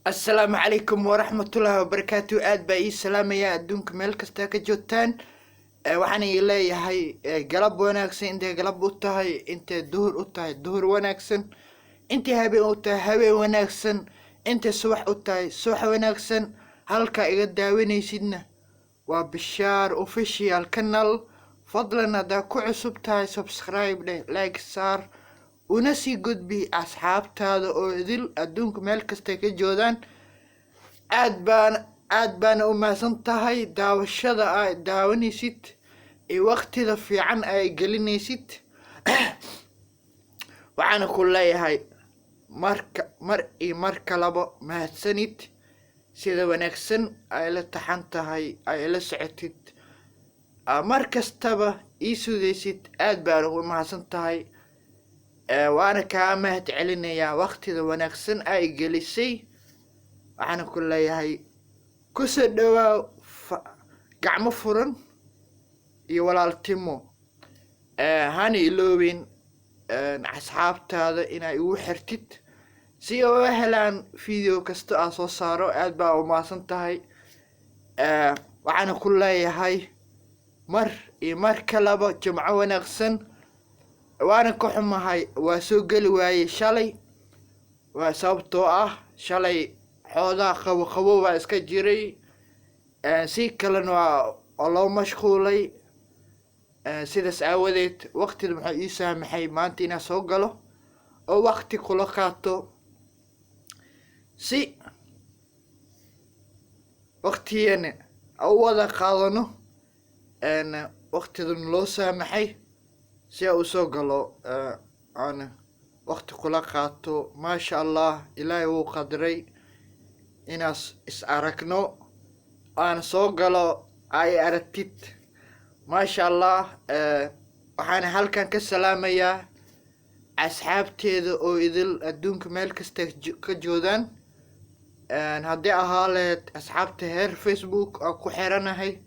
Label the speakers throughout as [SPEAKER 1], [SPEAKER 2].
[SPEAKER 1] Asalaamu calaykum waraxmatullaahi wabarakaatu. Aad baa ii salaamayaa adduunka meel kasta ka joogtaan. Waxaan ii leeyahay galab wanaagsan intay galab u tahay, intay duhur u tahay duhur wanaagsan, intay habeen u tahay habeen wanaagsan, intay subax u tahay subax wanaagsan. Halka iga daawanaysidna waa Bishaar Official Channel. Fadlan haddaa ku cusub tahay, subscribe dheh, like saar, una sii gudbi asxaabtaada oo idil adduunka meel kasta ka joodaan. Aad baana u mahadsan tahay daawashada aad daawanaysid iyo waqtida fiican ay gelinaysid. Waxaana ku leeyahay marka mar iyo mar kalaba mahadsanid sida wanaagsan ay la taxan tahay, ay la socotid, mar kastaba ii sugaysid. Aad baan ugu mahadsan tahay, waana kaa mahad celinayaa waqtida wanaagsan ay gelisay. Waxaana ku leeyahay kusoo dhawaaw gacmo furan iyo walaaltimo. Hana iloobin asxaabtaada inay igu xirtid si ay uga helaan video kasta aan soo saaro. Aad baa u mahadsan tahay. Waxaana ku leeyahay mar iyo mar kalaba jimco wanaagsan. Waana ka xumahay, waa soo geli waayey shalay, waa sababtoo ah shalay xoogaa qabo qabo baa iska jiray, si kalena waa loo mashquulay. Sidaas aawadeed waqtida muxuu ii saamaxay maanta inaan soo galo oo waqti kula qaato, si waqtigana u wada qaadano. Waqtidan loo saamaxay si aan usoo galo, aan waqti kula qaato. Maasha Allah, Ilaahay wuu qadray inaas is aragno, aan soo galo, ay aragtid. Maasha Allah. Waxaan halkan ka salaamayaa asxaabteeda oo idil adduunka meel kasta ka joogaan. Haddii ahaa lahayd asxaabta heer Facebook aan ku xiranahay,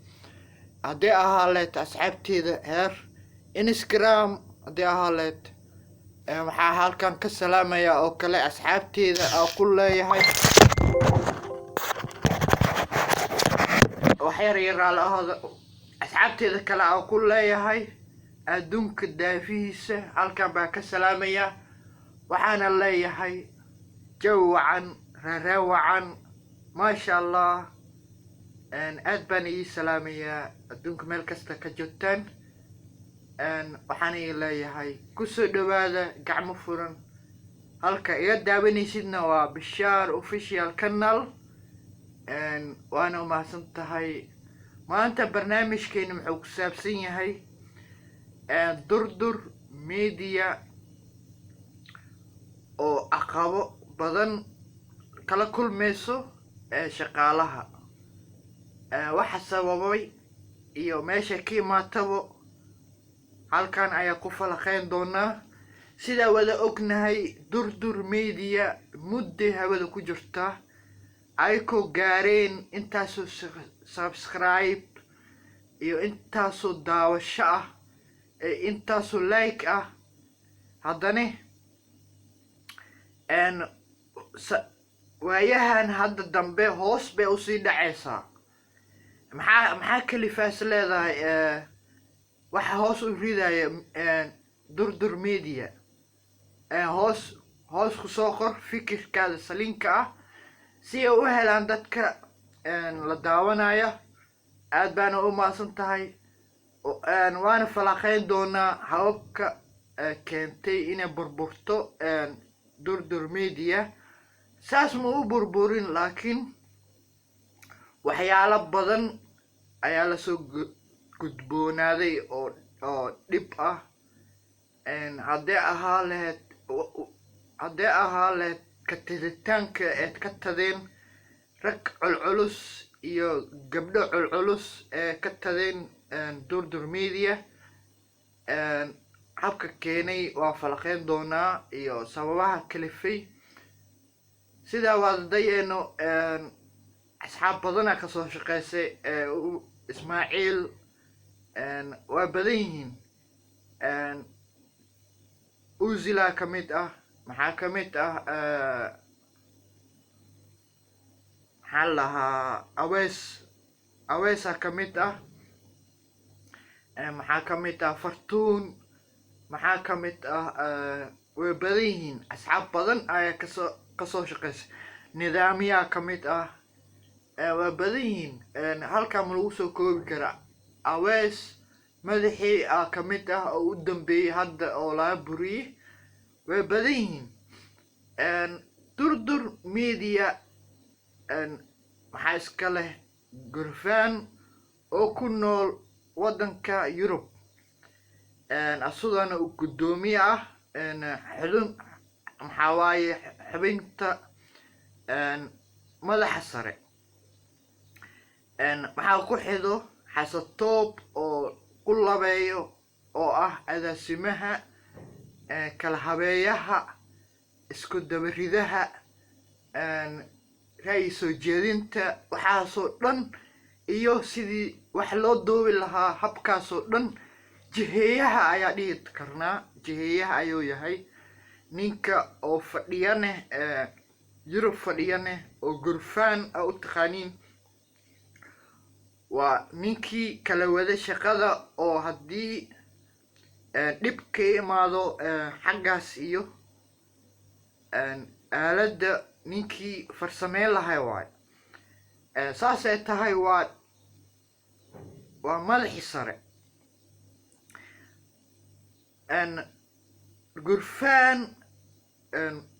[SPEAKER 1] haddii ahaa lahayd asxaabteeda heer Instagram, haddii ahaa lahayd, waxaa halkan ka salaamayaa oo kale asxaabteeda aan ku leeyahay. Wax yar yar ahooda asxaabteeda kale aan ku leeyahay adduunka daafihiisa, halkan baan ka salaamayaa. Waxaana leeyahay jawi wacan, reeree wacan, maasha Allah. Aad baan ii salaamayaa adduunka meel kasta ka joogtaan. Waxaan ii leeyahay kusoo dhawaada gacmo furan. Halka iga daawanaysidna waa Bishaar Official Channel, waana umahadsan tahay. Maanta barnaamijkeena muxuu ku saabsan yahay Durdur Media oo caqabo badan kala kulmayso shaqaalaha. Waxa sababay iyo meesha ka imaatabo halkan ayaa ku falaqeyn doonaa. Sidaa wada ognahay, Durdur Media mudday hawada ku jirta, ayakoo gaareen intaasoo subscribe iyo intaasoo daawasho ah ee intaasoo like ah, haddana waayahan hadda dambe hoos bay usii dhacaysaa. Maxaa kalifaas leedahay waxa hoos u ridaya Durdur Media? Hoos kusoo qor fikirkaada saliinka ah si ay u helaan dadka la daawanaya. Aad baana u mahadsan tahay. Waana falaqeyn doonaa hababka keentay inay burburto Durdur Media. Saas ma u burburin, laakiin waxyaalo badan ayaa lasoo gudboonaaday oo dhib ah. Haddii ahaa lahayd ka tiritaanka eed ka tadeen rag culculus iyo gabdho culculus ee ka tadeen Durdur Media, habka keenay waa falaqeyn doonaa iyo sababaha kalifay. Sidaa waadayeeno, asxaab badana kasoo shaqeysay, Ismaaciil, waa badan yihiin. Uzila ka mid ah, maxaa ka mid ah? Maxaa la lahaa, Awees, Aweesaa ka mid ah. Maxaa ka mid ah, Fartuun. Maxaa ka mid ah, way badan yihiin. Asxaab badan ayaa kasoo shaqeysa. Nidaamyaa ka mid ah. Waa badan yihiin, halkaa ma lagu soo koobi karaa. Awees madaxii aa ka mid ah oo u dambeeyey hadda oo laga buriyey. Way badan yihiin. Durdur Media maxaa iska leh Gurfaan oo ku nool waddanka Yurub, asagana uu guddoomiye ah, xubin, maxaa waaye, xubinta madaxa sare. Maxaa ku xido Xasatoob oo ku labeeyo oo ah agaasimaha, kala habeeyaha, isku dabaridaha, ra'yi soo jeedinta, waxaasoo dhan iyo sidii wax loo duubi lahaa, habkaasoo dhan jiheeyaha ayaa dhihi karnaa. Jiheeyaha ayuu yahay ninka oo fadhiyane, Yurub fadhiyane, oo Gurfaan a u taqaaniin. Waa ninkii kala wada shaqada oo haddii dhib ka imaado xaggaas iyo aaladda ninkii farsameyn lahay waayo. Saasay tahay, waa madaxii sare. Gurfaan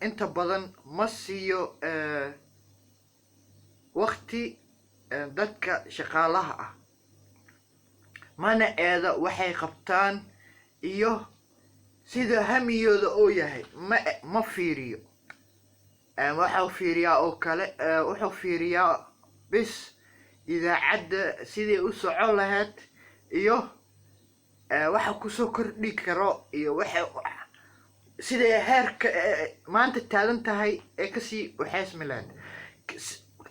[SPEAKER 1] inta badan ma siiyo wakti dadka shaqaalaha ah, mana eeda waxay qabtaan iyo sida hamiyooda oo yahay ma fiiriyo. Waxuu fiiriyaa oo kale, wuxuu fiiriyaa bis idaacadda sidai u socon lahayd iyo waxa kusoo kordhi karo iyo waxa siday heerka maanta taagan tahay ee kasii waxeysmi lahayd.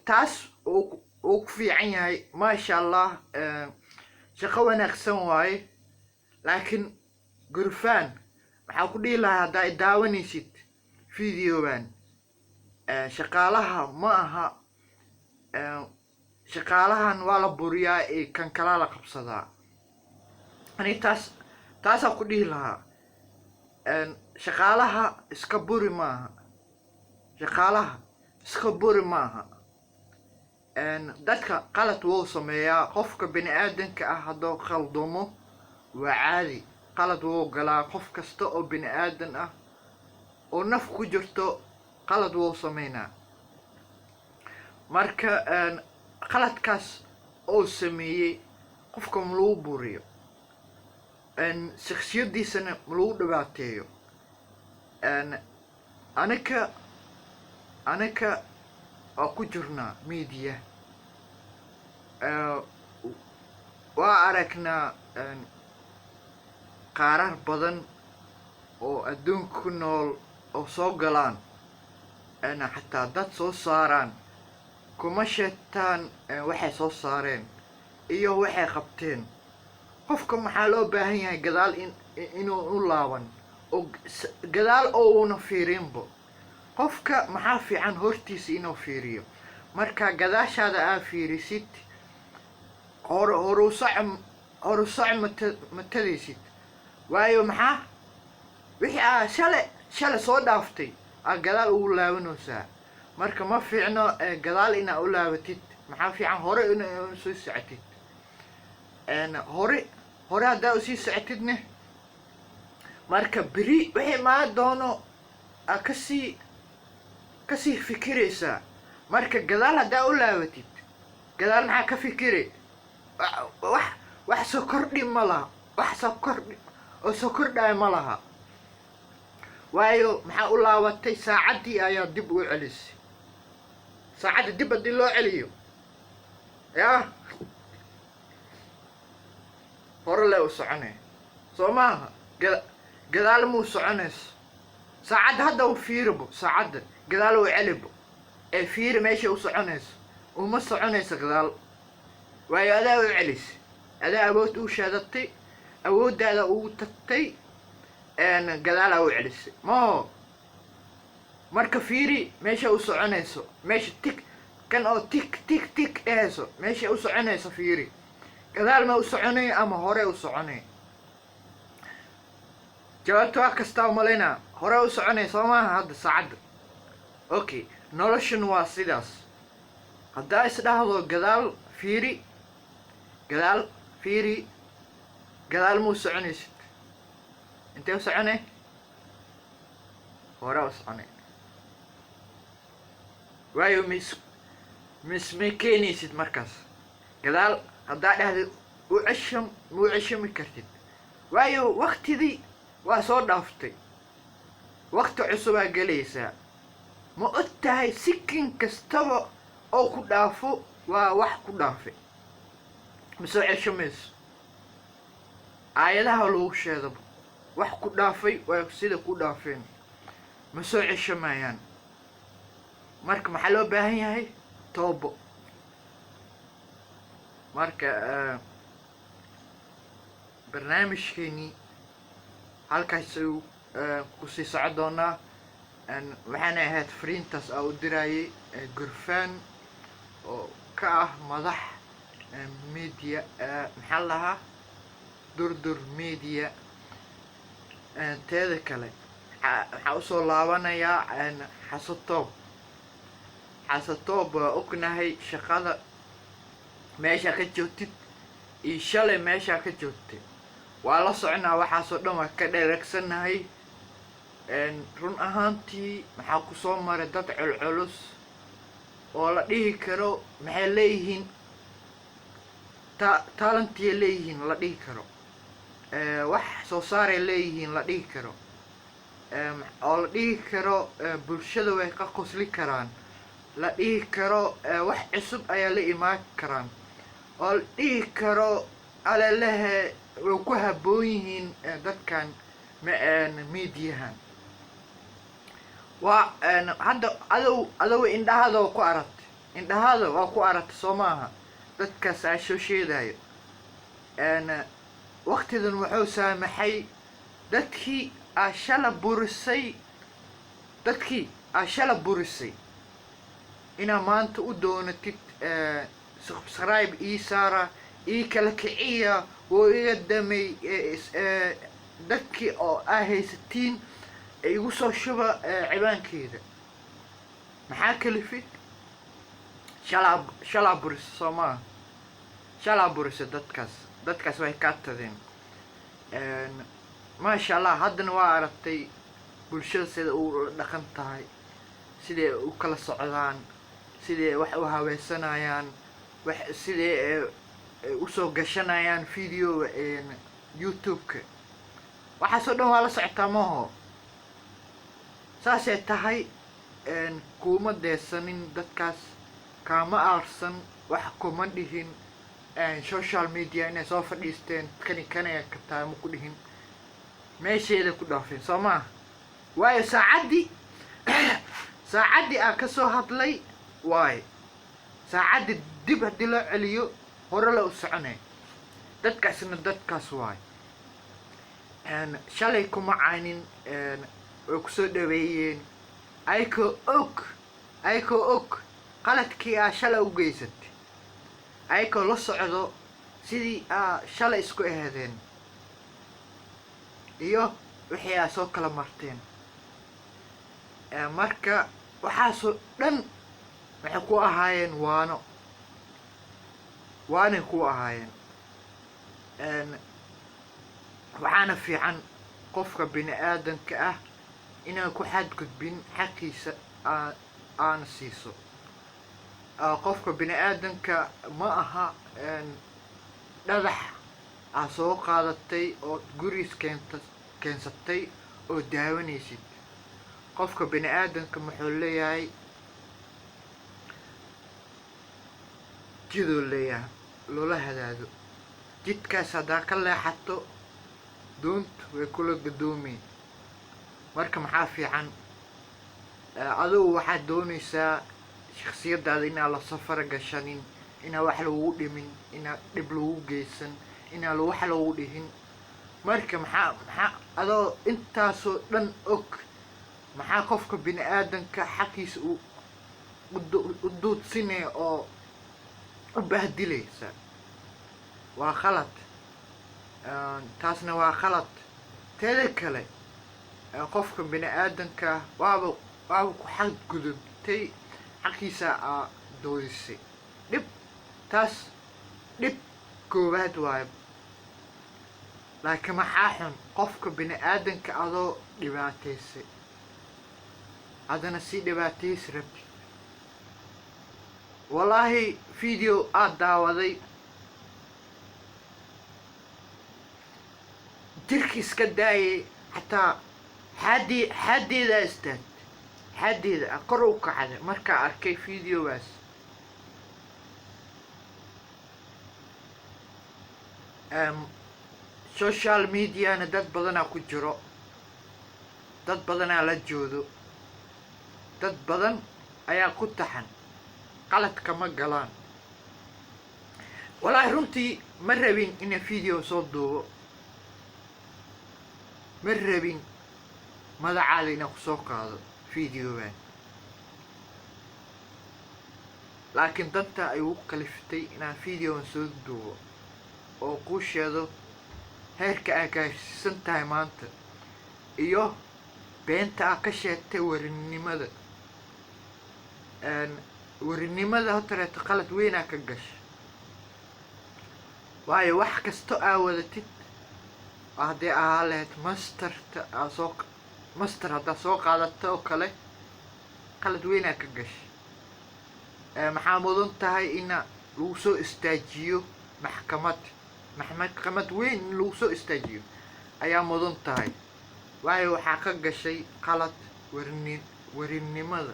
[SPEAKER 1] Taas uu ku fiican yahay, maasha Allah, shaqo wanaagsan waaye. Laakiin Gurfaan waxaa ku dhihi lahaa, haddaa i daawanaysid videogan, shaqaalaha ma aha, shaqaalahan waa la buriyaa ee kan kalaa la qabsadaa. Ani taasaa ku dhihi lahaa. Shaqaalaha iska buri maaha, shaqaalaha iska buri maaha. Dadka qalad wuu sameeyaa. Qofka bini aadanka ah hadduu khaldumo waa caadi, qalad wuu galaa. Qof kasta oo bini aadan ah oo naf ku jirto qalad wuu sameynaa. Marka qaladkaas oo sameeyey qofka ma lagu buriyo, shaksiyadiisana ma lagu dhibaateeyo. Anaka waa ku jirnaa media, waa aragnaa qaarar badan oo adduunka ku nool oo soo galaan, xataa dad soo saaraan kuma sheegtaan waxay soo saareen iyo waxay qabteen. Qofka maxaa loo baahan yahay gadaal in inuu u laaban oo gadaal ouna fiirinbo. Qofka maxaa fiican hortiisa inuu fiiriyo. Marka gadaashaada aa fiirisid, horusac horusac matadaysid, waayo maxaa wixii aa shale soo dhaaftay aa gadaal ugu laabanaysaa. Marka ma fiicno gadaal inaa u laabatid. Maxaa fiican hore ina soo socotid. Hore haddaa usii socotidne, marka beri wixii imaan doono aa kasii fikiraysaa. Marka gadaal haddaa u laabatid, gadaal maxaa ka fikire? Wax soo kordhi ma laha, wax soo kordhi oo soo kordhaya ma laha, waayo maxaa u laabatay? Saacaddii ayaa dib u celisay. Saacadda dib haddii loo celiyo, yaa hore le u soconay, soo maaha? Gadaal muu soconayso. Saacadda hadda u fiiribo, saacadda gadaal u celibo ee fiiri meesha u soconayso. Uma soconayso gadaal, waayo adaa u celisay, adaa awood u sheedatay, awooddaada ugu tagtay, gadaalaa u celisay maho. Marka fiiri meesha u soconayso, meesha tig Kan oo tik tik tik dhehayso, meeshay u soconayso fiiri. Gadaal ma u soconay ama hore u soconay? Jawaabta waa kastaa umalaynaa, hore u soconay, soo maaha? Hadda saacadda, okay, noloshan waa sidaas. Haddaa isdhahdo gadaal fiiri, gadaal fiiri, gadaal ma u soconaysid. Intee u soconay? Hore u soconay. Waayo, mis ma keenaysid markaas. Gadaal haddaa dhahda u cesham, ma u ceshami kartid, waayo waktidii waa soo dhaaftay, wakti cusubaa gelaysaa. Ma og tahay sikin kastaba oo ku dhaafo waa wax ku dhaafay, ma soo ceshamayso. Aayadaha lagu sheedaba wax ku dhaafay waa sida ku dhaafeen, ma soo ceshamayaan. Marka maxaa loo baahan yahay? Toobo. Marka barnaamijkeenii halkaas ayuu kusii socon doonaa. Waxaana ahayd fariintaas aa u dirayay Gurfaan oo ka ah madax media, maxaa la lahaa, Durdur Media. Teeda kale, waxaa usoo laabanayaa Xasatoob. Xasatoob, waa ognahay shaqada meesha ka joogtid iyo shalay meeshaa ka joogtay, waa la soconaa. Waxaasoo dhan waa ka dhereegsannahay. Run ahaantii, maxaa kusoo maray dad culculus oo la dhihi karo maxay leeyihiin, talentiyay leeyihiin la dhihi karo, wax soo saaray leeyihiin la dhihi karo, oo la dhihi karo bulshada way ka qosli karaan, la dhihi karo wax cusub ayaa la imaan karaan, oo la dhihi karo alelehe way ku habboon yihiin dadkan miidiyahan. Waa hadda adow adow indhahada waa ku aragtay, indhahada waa ku aragtay, soo maaha? Dadkaas aa soo sheegayo, waktidan wuxuu saamaxay dadkii aa shala burisay, dadkii aa shala burisay inaa maanta u doonatid subscribe ii saara, ii kala kiciya, woo iga damay dadkii oo aa haysatiin igu soo shuba cibaankeeda. Maxaa kalifi? Shalaa shalaa burisa, soo maaha? Shalaa burisa dadkaas, dadkaas way kaa tadeen. Maasha Allah, haddana waa aragtay bulshada sida u dhaqan tahay, siday u kala socdaan, siday wax u haweysanayaan, wax siday usoo gashanayaan video YouTube-ka. Waxaasoo dhan waa la socotaa, maho? Saasay tahay, kuma deesanin dadkaas, kaama aarsan, wax kuma dhihin. Social media inay soo fadhiisteen kani kanaya kataa ma ku dhihin, meesheeda ku dhaafeen, soo maa? Waayo, saacaddii aan kasoo hadlay waayo, saacaddii dib haddii loo celiyo hore la u soconay. Dadkaasna dadkaas waayo, shalay kuma caynin, way kusoo dhaweeyeen ayakoo og, ayakoo og qaladkii aa shalay u geysatay, ayakoo la socdo sidii aa shalay isku aheedeen iyo wixii aa soo kala marteen. Marka waxaasoo dhan waxay ku ahaayeen waano, waanay ku ahaayeen. Waxaana fiican qofka bini aadanka ah inaan ku xadgudbin, xaqiisa aana siiso. Qofka bini aadanka ma aha dhagax aa soo qaadatay oo guriis keenta keensatay oo daawanaysid. Qofka bini aadanka muxuu leeyahay? Jiduu leeyahay loola hadaado. Jidkaas haddaa ka leexato, doontu way kula gadoomeen. Marka maxaa fiican? Adigu waxaad doonaysaa shaksiyadaada inaan la safar gashanin, inaan wax lagugu dhimin, inaan dhib lagu geysan, inaan wax lagu dhihin. Marka maxaa adoo intaasoo dhan og, maxaa qofka bini aadanka xaqiisa u u duudsinaya oo u bahdilaysa. Waa khalad, taasna waa khalad. Teeda kale, qofka bini aadanka waaba ku xadgudubtay, xaqiisa aa doodisay. Dhib taas, dhib koowaad waayo. Laakiin maxaa xun qofka bini aadanka adoo dhibaataysay haddana sii dhibaataysi rabtid? Wallaahi video aad daawaday, jirka iska daayay, xataa xaaddii xaaddeedaa istaagtay, xaaddeeda a kor u kacday markaa arkay videogaas. Social mediana dad badanaa ku jiro, dad badanaa la joodo, dad badan ayaa ku taxan, qaladka ma galaan. Wallaahi runtii ma rabin ina video soo duubo, ma rabin magacaada inaan kusoo qaado videogan, laakiin danta ay ugu kaliftay inaan videogan soo duubo oo kuu sheego heerka aa gaarsiisan tahay maanta iyo beenta aa ka sheegtay warinimada. Warinimada hotareeto qalad weynaa ka gasha, waayo wax kasto aa wadatid, haddii ahaa lahayd masterta aa soo master haddaa soo qaadata oo kale, qalad weynaa ka gashay. Maxaa mudan tahay ina lagu soo istaajiyo maxkamad, maxkamad weyn in lagu soo istaajiyo ayaa mudan tahay, waayo waxaa ka gashay qalad warinimada.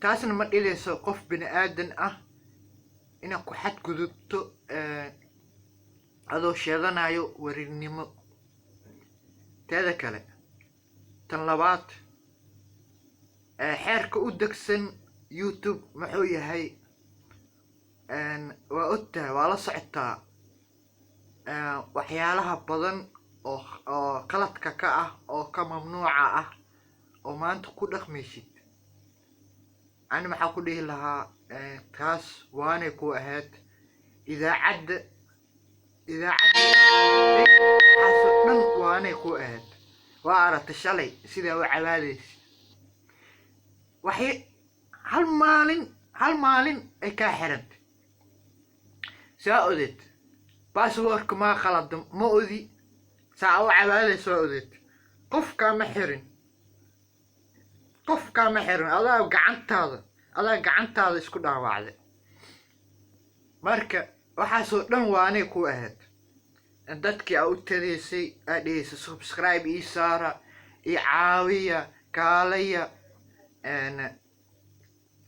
[SPEAKER 1] Taasna ma dhigayso qof bini aadan ah inaad ku xadgudubto adoo sheeganayo warinimo. Teeda kale, tan labaad, xeerka u degsan YouTube muxuu yahay? Waa ogtahay, waa la socotaa waxyaalaha badan oo qaladka ka ah oo ka mamnuuca ah oo maanta ku dhaqmaysid. Ani maxaa ku dhihi lahaa? Taas waanay ku ahayd idaacadda, idaacadda waxaasoo dhan waanay ku ahayd. Waa aragtay shalay sidaa u cabaadaysid. Waxay hal maalin, hal maalin ay kaa xirantay, saa odeed passwordka maa qalada, ma odi saa u cabaadaysa, waa odeed. Qofkaa ma xirin, qofkaa ma xirin, adaa gacantaada isku dhaawacday. Marka waxaasoo dhan waanay ku ahayd dadkii aa u tadaysay, aa dhehaysay subscribe ii saara, ii caawiya, kaalaya.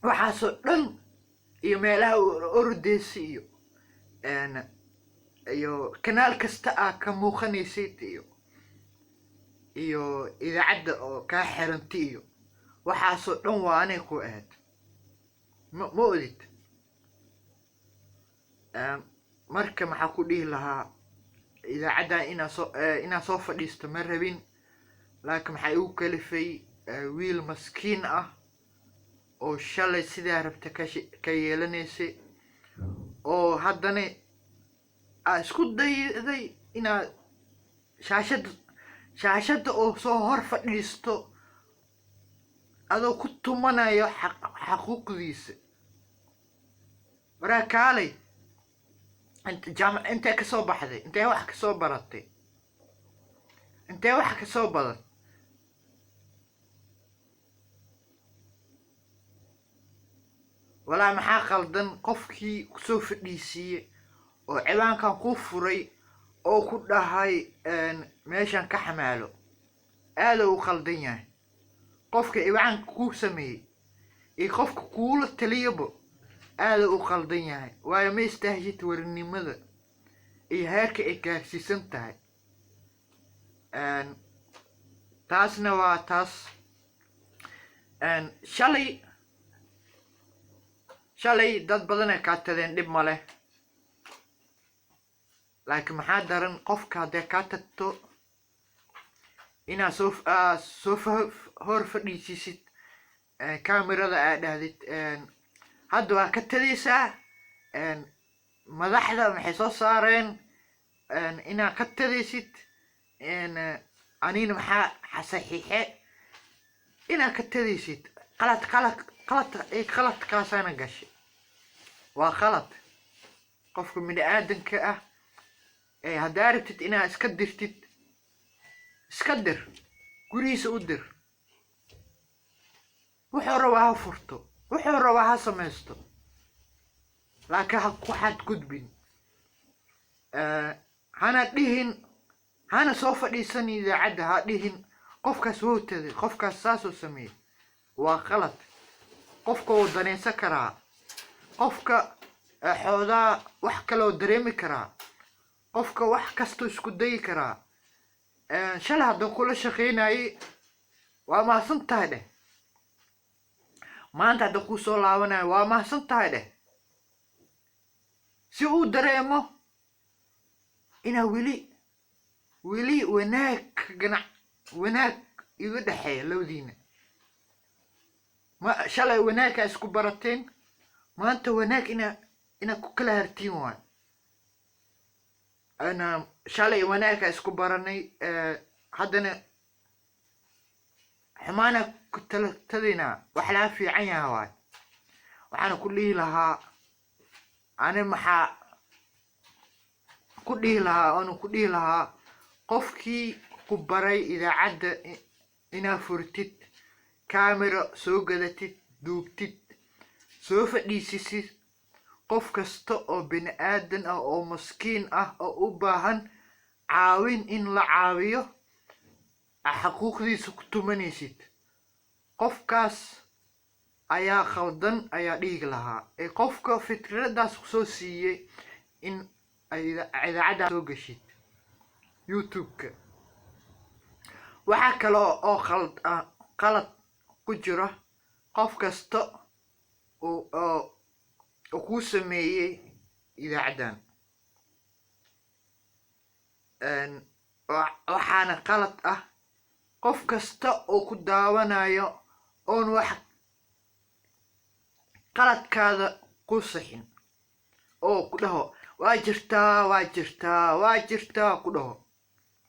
[SPEAKER 1] Waxaasoo dhan iyo meelaha ordaysay iyo kanaal kasta aa ka muuqanaysid iyo idaacadda oo kaa xirantay iyo waxaasoo dhan waanay ku ahayd. Ma odid? Marka maxaa ku dhihi lahaa? Idaacaddan inaa soo fadhiisto ma rabin, laakiin maxaa igu kalifay wiil maskiin ah oo shalay sidaa rabta ka yeelanaysay, oo haddana aa isku dayday inaad shaashadda oo soo hor fadhiisto adoo ku tumanayo xaquuqdiisa. Waraa kaalay, intee kasoo baxday? Intee wax kasoo baratay? Intee wax kasoo badan? Walaa maxaa qaldan qofkii kusoo fadhiisiiye oo ciwaankan kuu furay oo ku dhahay meeshan ka xamaalo? Aada u qaldan yahay qofka ciwaanka kuu sameeyey iyo qofka kuula taliyaba, aada u qaldan yahay, waayo ma istaahishid warinimada iyo heerka ay gaarsiisan tahay. Taasna waa taas. Shalay dad badan ay kaa tadeen, dhib ma leh, laakiin maxaa daran qofka hadday kaa tagto inaad soo hor fadhiisiisid Kaamirada aa dhahdid hadda waa ka tadaysaa. Madaxda maxay soo saareen inaa ka tadaysid? Anina maxaa saxiixe inaa ka tadaysid? Qalad, qalad, qalad, qaladkaasaana gashay, waa qalad. Qofka bini aadanka ah haddaa rabtid inaa iska dirtid, iska dir, gurihiisa u dir. Wuxuu rabaa ha furto, wuxuu rabaa ha samaysto, laakiin ha ku xadgudbin, hana dhihin, hana soo fadhiisan idaacadda, ha dhihin qofkaas wuu tagay, qofkaas saasuu sameeyey. Waa qalad. Qofka wuu danaysan karaa, qofka xoodaa wax kaloo dareemi karaa, qofka wax kastuu isku dayi karaa. Shalay haddaan kula shaqaynayay, waa mahadsan tahay dheh. Maanta haddaan kuu soo laabanayo, waa mahadsan tahay dheh, si uu dareemo inaa weli weli wanaag ganac wanaag iga dhexeeya labadiina. Ma shalay wanaagkaa isku barateen, maanta wanaag inaa ku kala hartiin waay. Ana shalay wanaagkaa isku baranay, haddana xumaana ku tala tadaynaa, wax laga fiican yaha waay. Waxaana ku dhihi lahaa ani, maxaa ku dhihi lahaa oona ku dhihi lahaa, qofkii ku baray idaacadda inaa furtid, camera soo gadatid, duubtid, soo fadhiisisid, qof kasta oo bini aadan ah oo maskiin ah oo u baahan caawin in la caawiyo, xaquuqdiisa ku tumanaysid, qofkaas ayaa khaldan ayaa dhihi lahaa. Ee qofka fikradaas kusoo siiyey in ay idaacadda soo gashid YouTube-ka. Waxaa kale oo qalad ku jira qof kasta oo kuu sameeyey idaacaddan. Waxaana qalad ah qof kasta oo ku daawanayo oon wax qaladkaada ku sixin oo ku dhaho "Waa jirtaa, waa jirtaa, waa jirtaa" ku dhaho,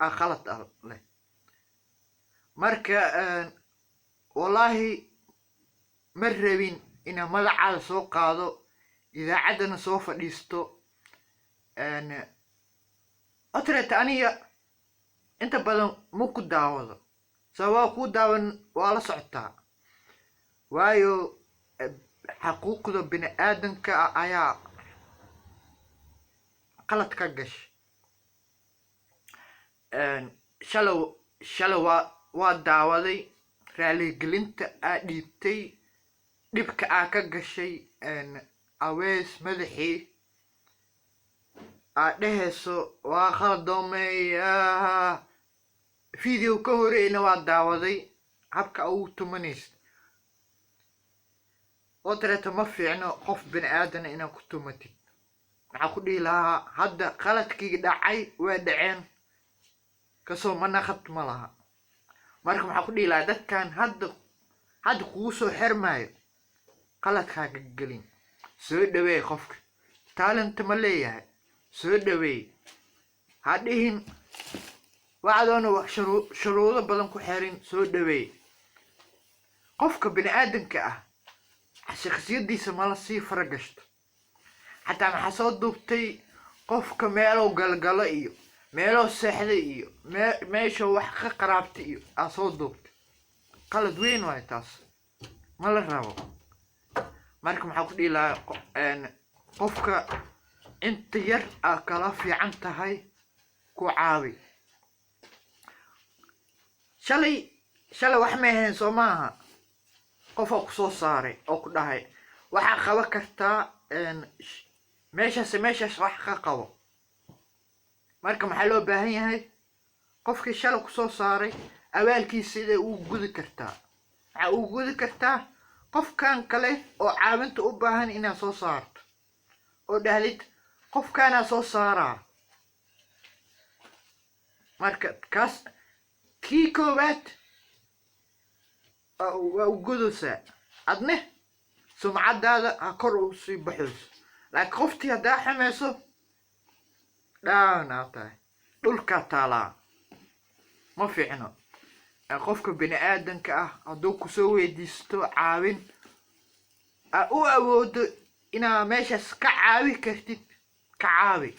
[SPEAKER 1] aa qalad ah leh. Marka wallaahi ma rabin inaan magacaada soo qaado, idaacaddana soo fadhiisto. Otret aniga inta badan ma ku daawado, sababaa kuu daawan waa la socotaa, waayo xaquuqda bini aadanka ah ayaa qalad ka gashay. Shalow shalay waa daawaday raaligelinta aa dhiibtay, dhibka aa ka gashay Awees madaxii aa dhehayso waa khaldoomay. Video ka horeyna waa daawaday habka ugu tumanaysid oo dareeto. Ma fiicno qof bini aadana inaad ku tumatid. Maxaa ku dhihi lahaa? Hadda qaladkii dhacay way dhaceen, kasoo manaqad ma laha. Marka maxaa ku dhihi lahaa dadkan hadda kugu soo xirmaayo? Qaladkaaga gelin, soo dhaweey. Qofka talent ma leeyahay, soo dhaweey. Ha dhihin waxadoona wax shuruudo badan ku xirin, soo dhaweey. Qofka bini aadanka ah shakhsiyadiisa mala sii faragashto. Xataa maxaa soo duubtay qofka meelow galgalo iyo meelow seexday iyo meesha wax ka qaraabtay iyo aa soo duubtay? Qalad weyn waay taas, ma la rabo. Marka maxaa ku dhihi lahaa qofka inta yar aa kala fiican tahay ku caawi. Shalay shalay wax may ahayn, soo maaha? Qofaa ku soo saaray oo ku dhahay waxaa qaban kartaa meeshaas, meeshaas wax ka qabo. Marka maxaa loo baahan yahay? Qofkii shalay kusoo saaray abaalkiisa siday ugu gudi kartaa? Maxaa ugu gudi kartaa? Qofkan kale oo caawinta u baahan inaad soo saarto oo dhahdid qofkaanaa soo saaraa. Marka kaas kii koowaad waa u gudaysaa. Adne sumcadaada ha kor u sii baxayso, laakiin qoftii haddaa xumayso, down aa tahay, dhulkaa taalaa, ma fiicno. Qofka bini aadanka ah hadduu kusoo weydiisto caawin, aa u awoodo inaa meeshaas ka caawi kartid, ka caawi.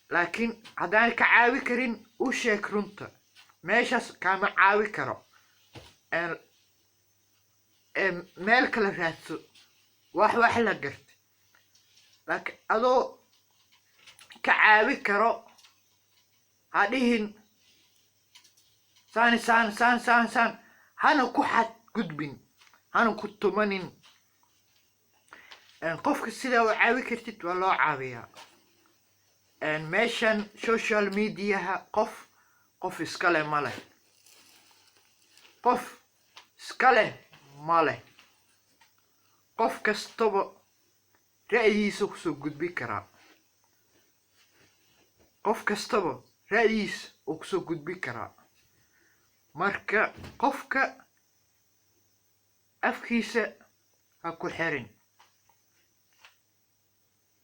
[SPEAKER 1] Laakiin haddaan ka caawi karin, u sheeg runta: meeshaas kaama caawi karo, meel kala raadso. Wax la garta. Laakiin adoo ka caawi karo ha dhihin saani saan saan saan saan, hana ku xadgudbin, hana ku tumanin. Qofka sidaa u caawi kartid waa loo caawiyaa. Meeshan social mediaha qof qof iska leh ma leh, qof iska leh ma leh. Qof kastaba ra'yigiisa kusoo gudbin karaa, qof kastaba ra'yigiisa uu kusoo gudbin karaa. Marka qofka afkiisa ha ku xirin.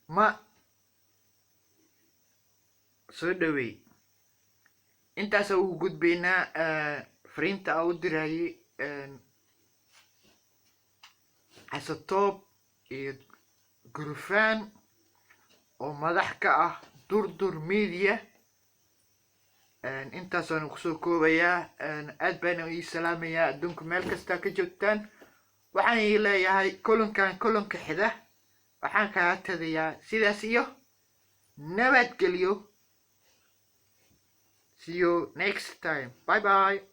[SPEAKER 1] Ma soo dhaweey, intaasa ugu gudbaynaa fariinta aa u dirayay Xasatoob iyo Gurufaan oo madax ka ah Durdur Media. Intaasaan kusoo koobayaa. Aad baana ii salaamayaa adduunka meel kastaa ka joogtaan. Waxaan ii leeyahay kulankan kulanka xida waxaan kaga tagayaa sidaas iyo nabadgelyo. See you next time. Bye bye.